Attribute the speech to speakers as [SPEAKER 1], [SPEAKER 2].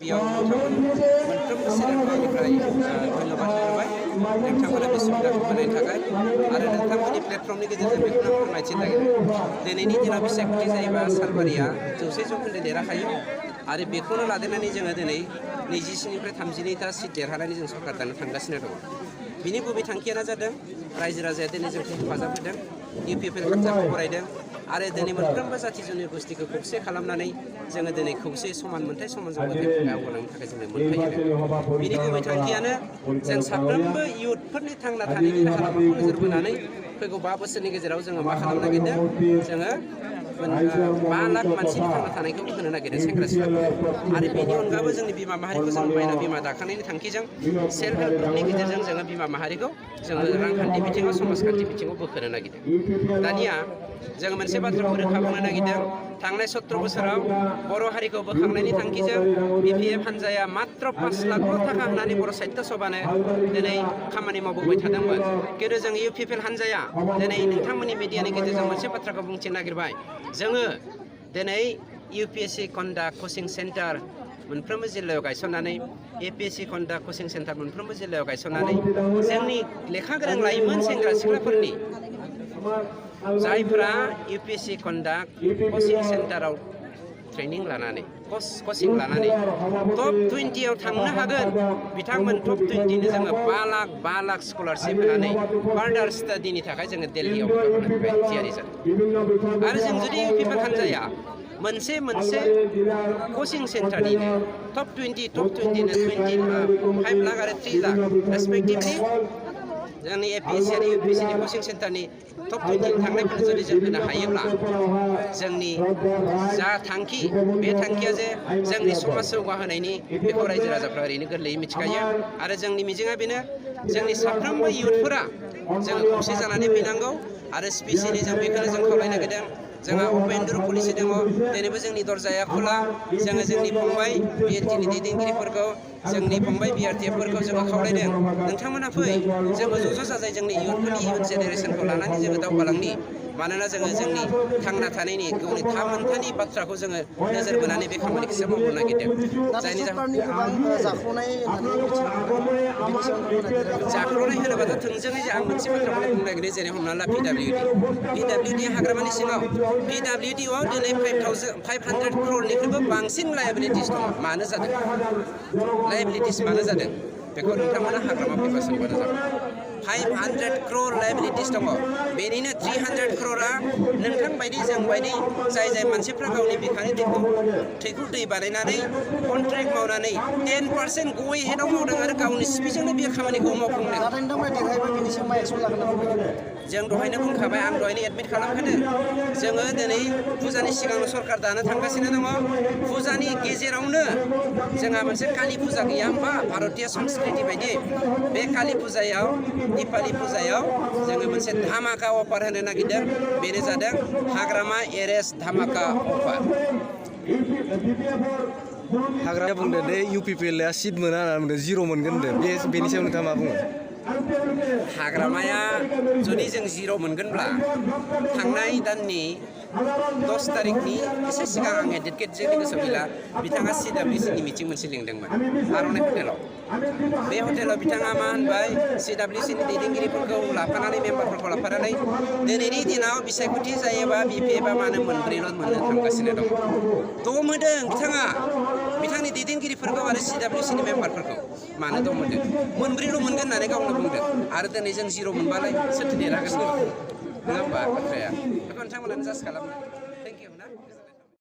[SPEAKER 1] बेयाव मोनफ्रोमबो सोलोंथाइनिफ्राय धन्यबाद होबाय नोंथांमोना बे सुबिदाखौ होनायनि थाखाय आरो नोंथांमोननि प्लेटफर्मनि गेजेरजों बेखौनो फोरमायथिनो नागिरो दिनैनि दिनाव बिसायख'थि जायोबा सालबारिया 100% देरहाखायो आरो बेखौनो लादेरनानै जोङो दिनै 27निफ्राय 32टा सिट देरहानानै जों सरकार दानो थांगासिनो दङ। बिनि गुबै थांखियानो जादों रायजो राजाया दिनै जोंखौ हेफाजाब होदों UPPL हान्जाखौ फरायदों आरो दिनै मोनफ्रोमबो जाथि जन'गोष्ठीखौ खौसे खालामनानै जोङो दिनै खौसे समान मोनथाय समाजाव आवगायलांनो थाखाय जोङो मोनथाय होदों। बिनि गुबै थांखियानो जों साफ्रोमबो इयुथफोरनि थांना थानायनि राहा लामाखौ नोजोर बोनानै फैगौ 5 बोसोरनि गेजेराव जोङो मा खालामनो नागिरदों जोङो 5 लाख मानसिनि थांना थानायखौ होनो नागिरदों सेंग्रा सिख्लाफोरखौ आरो बेनि अनगाबो जोंनि बिमा माहारिखौ जों माइना बिमा दाखांनायनि थांखिजों सेल्फ हेल्प ग्रुपनि गेजेरजों जोङो बिमा माहारिखौ जोङो रांखान्थि बिथिङाव समाजखान्थि बिथिङाव बोखोनो नागिरदों। दानिया जों मोनसे बाथ्राखौ रोखा बुंनो नागिरदों थांनाय 17 बोसोराव बर' हारिखौ बोखांनायनि थांखिजों BPF हान्जाया मात्र 5 लाखल' थाखा होनानै बर' साहित्य सभानो दिनै खामानि मावबोबाय थादोंमोन। खिन्थु जों UPPL हान्जाया दिनै नोंथांमोननि मिडियानि गेजेरजों मोनसे बाथ्राखौ बुंथिनो नागिरबाय जोङो दिनै UPSC कन्डाक्ट कचिं सेन्टार मोनफ्रोमबो जिल्लायाव गायसननानै APSC कन्डाक्ट कचिं सेन्टार मोनफ्रोमबो जिल्लायाव गायसननानै जोंनि लेखा गोरों लाइमोन सेंग्रा सिख्लाफोरनि जायफोरा UPSC कन्डाक्ट कचिं सेन्टाराव ट्रेनिं लानानै कचिं लानानै टप 20आव थांनो हागोन बिथांमोन टप 20नो जोङो 5 लाख स्कलारशिप होनानै फार्दार स्टाडिनि थाखाय जोङो दिल्लीयाव हगारनो थाखाय थियारि जादों। आरो जों जुदि UPPL हान्जाया मोनसे कचिं सेन्टारनिनो टप 20नो 5 लाख आरो 3 लाख रेसपेक्टिभलि जोंनि APSC आरो UPSCनि कचिं सेन्टारनि टप 20 थांनायफोरनो जुदि जों होनो हायोब्ला जोंनि जा थांखि बे थांखिया जे जोंनि समाज जौगाहोनायनि बेखौ रायजो राजाफ्रा ओरैनो गोरलैयै मिथिखायो आरो जोंनि मिजिङा बेनो जोंनि साफ्रोमबो इयुथफोरा जोङो खौसे जानानै फैनांगौ आरो स्पेसियेलि जों बेखौनो जों खावलायनो नागिरदों जोंहा अपेन डर पलिसि दङ दिनैबो जोंनि दरजाया खुला जोङो जोंनि फंबाय BLTनि दैदेनगिरिफोरखौ जोंनि फंबाय BRTFफोरखौ जोङो खावलायदों नोंथांमोना फै जोङो ज' जाजाय जोंनि इयुथफोरनि इयुन जेनेरेसनखौ लानानै जोङो दावगालांनि मानोना जोङो जोंनि थांना थानायनि गावनि थामोनथानि बाथ्राखौ जोङो नोजोर बोनानै बे खामानिखौसो मावनो नागिरदों जायनि जाख्ल'नाय होनोबाथ' थोंजोङै आं मोनसे बाथ्राखौनो बुंनो नागिरदों जेरै हमना ला PWD हाग्रामानि सिङाव PWDआव दिनै 500 crorनिख्रुइबो बांसिन लायाबिलिटिस दङ मानो जादों लायाबिलिटिस मानो जादों बेखौ नोंथांमोना हाग्रामा फैबा सोंबानो जागोन 500 crore लायाबिलिटिस दङ बेनिनो 300 crore नोंथां बायदि जों बायदि जाय मानसिफ्रा गावनि बिखानि थैखौ दै बानायनानै कन्ट्रेक्ट मावनानै 10% गय हेडआव मावदों आरो गावनि स्पिचजोंनो बे खामानिखौ मावफुंदों जों दहायनो बुंखाबाय आं दहायनो एडमिट खालामखादों जोङो दिनै फुजानि सिगांनो सरकार दानो थांगासिनो दङ फुजानि गेजेरावनो जोंहा मोनसे कालि फुजा गैया होमबा भारतीय संस्कृति बायदि बे कालि फुजायाव दिपालि फुजायाव जोङो मोनसे धामाका अफार होनो नागिरदों बेनो जादों हाग्रामा एरेस्ट धामाका अफार
[SPEAKER 2] हाग्रामाया बुंदों दे UPPLआ सिट मोना होनना बुंदों 0 मोनगोन होनदों बेनि सायाव नोंथाङा मा बुङो
[SPEAKER 1] हाग्रामाया जुदि जों 0 मोनगोनब्ला थांनाय दाननि 10 तारिखनि एसे सिगां आं एडभकेटजों गोसोआव गैला बिथाङा CWCनि मिटिं मोनसे लिंदोंमोन आर'नाइ हटेलाव बे हटेलाव बिथाङा मा होनबाय CWCनि दैदेनगिरिफोरखौ लाफानानै मेम्बारफोरखौ लाफानानै दिनैनि दिनाव बिसायख'थि जायोबा BPFआ मानो 4ल' मोननो थांगासिनो दङ दम होदों बिथाङा बिथांनि दैदेनगिरिफोरखौ आरो CWCनि मेम्बारफोरखौ मानो दम होदों 4ल' मोनगोन होननानै गावनो बुंदों आरो दिनै जों 0 मोनबालाय सोरथो देरहागोन नङा होमबा बाथ्राया बेखौ नोंथांमोनानो जाज खालामो